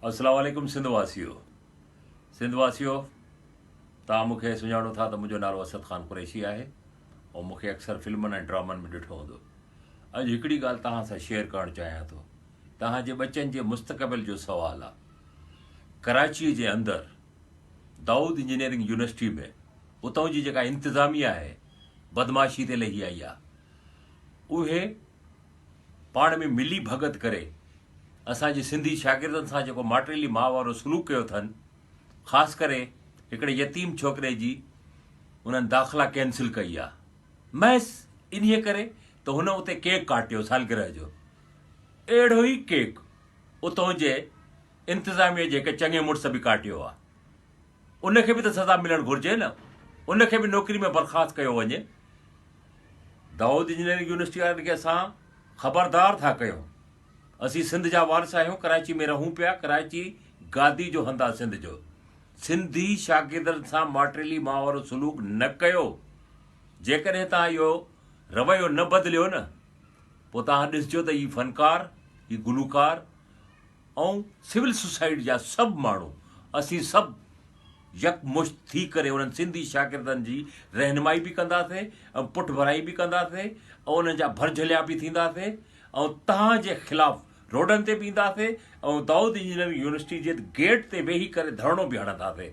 السلام عليڪم سنڌ واسيو سنڌ واسيو توهان مون کي سڃاڻو ٿا ته منهنجو نالو اسد خان قريشي آهي ۽ مون کي اڪثر فلمن ۽ ڊرامن ۾ ڏٺو هوندو اڄ هڪڙي ڳالهه توهان سان شيئر ڪرڻ چاهيان ٿو توهان جي ٻچن جي مستقبل جو سوال آ ڪراچي جي اندر دائود انجنيئرنگ يونيورسٽي ۾ اتان جي جيڪا انتظاميه آهي بدمعاشي تي لهي آئي آ اهي پاڻ ۾ ملي ڀڳت ڪري اسان جي سنڌي شاگردن سان جيڪو ماٽيلي ماء وارو سلوڪ ڪيو اٿن، خاص ڪري هڪڙي يتيم ڇوڪري جي انهن داخلا ڪينسل ڪئي آ محض انهيء ڪري ته هن اتي ڪيڪ ڪاٽيو سالگرهه جو. اهڙو ئي ڪيڪ اتهون جي انتظاميه جي هڪ چڱي مڙس به ڪاٽيو آ. ان کي به ته سزا ملڻ گهرجي نه، ان کي به نوڪري ۾ برخاست ڪيو وڃي. دائود انجنيئرنگ يونيورسٽي وارن کي اسان خبردار ٿا ڪيون. اسين سنڌ جا وارث آهيون، ڪراچي ۾ رهون پيا، ڪراچي گادي جو هنڌ آهي سنڌ جو. سنڌي شاگردن سان ماٽيلي ماء وارو سلوڪ نه ڪيو. جيڪڏهن توهان اهو رويو نه بدليو نه پوء توهان ڏسجو ته هي فنڪار، هي گلوڪار ۽ سول سوسائٽي جا سڀ ماڻهو اسين سڀ يڪ مشت ٿي ڪري انهن سنڌي شاگردن جي رهنمائي به ڪنداسين ۽ پٺڀرائي به ڪنداسين ۽ انهن جا ڀرجهليا به ٿينداسين ۽ توهان جي خلاف روڊن تي به اينداسين ۽ دائود انجنيئرنگ يونيورسٽي جي گيٽ تي ويهي ڪري ڌرڻو به هڻنداسين.